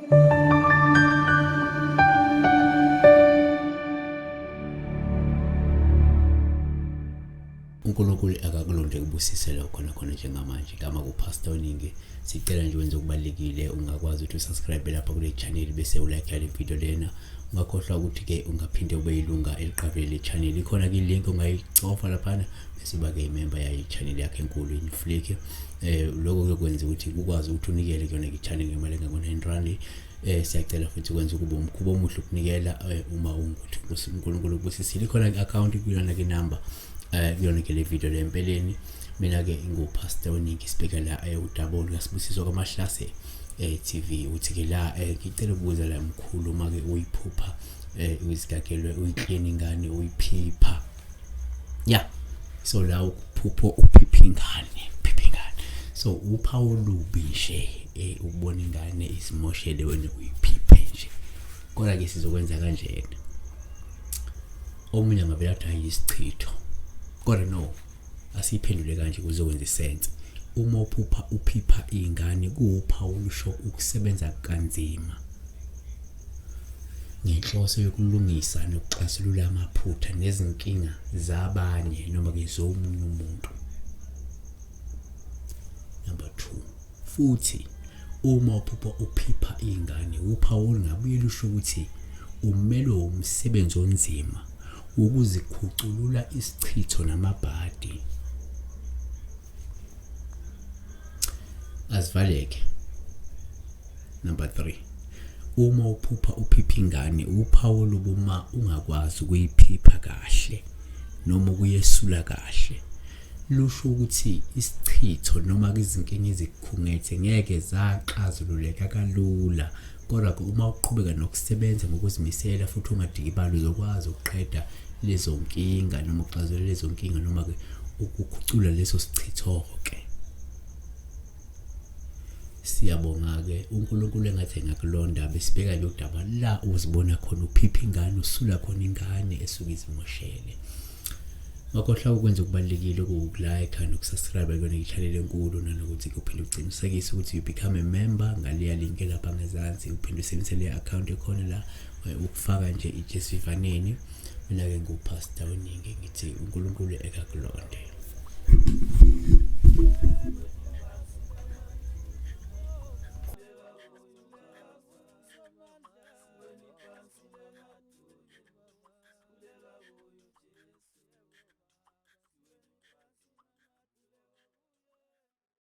uNkulunkulu akakulonde kubusise lokho khona khona njengamanje. Igama kuPastor Oningi. Sicela nje wenze okubalulekile, ungakwazi ukuthi usubscribe lapha kule channel bese ulike le video lena. Ungakhohlwa ukuthi-ke ungaphinde ube yilunga eliqavile le channel. Ikhona ke link ongayicofa laphana bese uba ke imember yayo i-channel yakhe enkulu iNflick. Lokho kuyokwenza ukuthi ukwazi ukuthi unikele kuyona i-channel ngemali engango-9 rand. Siyacela futhi kwenza ukuba umkhuba omuhle ukunikela uma ungukuthi uNkulunkulu ubusisile. Ikhona i-account kuyona ke number kuyona ke le video le. Empeleni mina ke nguPastor Oningi, sibheka la udaba olukaSibusiso kwaMahlase TV. Uthi ke la ngicela ukubuza la mkhulu, uma ke uyiphupha uyizigagelwe uyiclean ingane uyiphipha ya, so la ukuphupho uphipha ingane, uphipha ingane, so uphawu olubi nje ukubona ingane izimoshele wena uyiphiphe nje. Kodwa ke sizokwenza kanjena, omunye angavela athi ayisichitho, kodwa no, asiyiphendule kanje kuzokwenza isense. Uma uphupha uphipha ingane, kuwuphawu olusho ukusebenza kanzima ngenhloso yokulungisa nokuxazulula amaphutha nezinkinga zabanye noma ke zomunye umuntu. Number 2, futhi uma uphupha uphipha ingane, uphawu olungabuye lusho ukuthi umelwe umsebenzi onzima wokuzikhuculula isichitho namabhadi. Azivaleke. Number 3, uma uphupha uphipha ingane, uphawu lobuma ungakwazi ukuyiphipha kahle noma ukuyesula kahle, lusho ukuthi isichitho noma izinkinga ezikukhungethe ngeke zaxazululeka kalula. Kodwa-ke uma uqhubeka nokusebenza ngokuzimisela futhi ungadikibali, uzokwazi ukuqeda lezo nkinga noma ukuxazulula lezo nkinga noma-ke ukukhucula leso sichitho-ke. Siyabonga-ke, uNkulunkulu engathi engakulonda. Besibheka lo daba la uzibona khona uphipha ingane, usula khona ingane esuke izimoshele. Ngakhohlwa ukwenza okubalulekile okuwukulike nokusubscribe kuyona i-channel enkulu, nanokuthi uphinde uqinisekise ukuthi you become a member ngaleya link elapha ngezansi, uphinde usebenzise le account ekhona la ukufaka nje itshe esivivaneni. Mina-ke nguPastor Oningi, ngithi uNkulunkulu ekakulonde.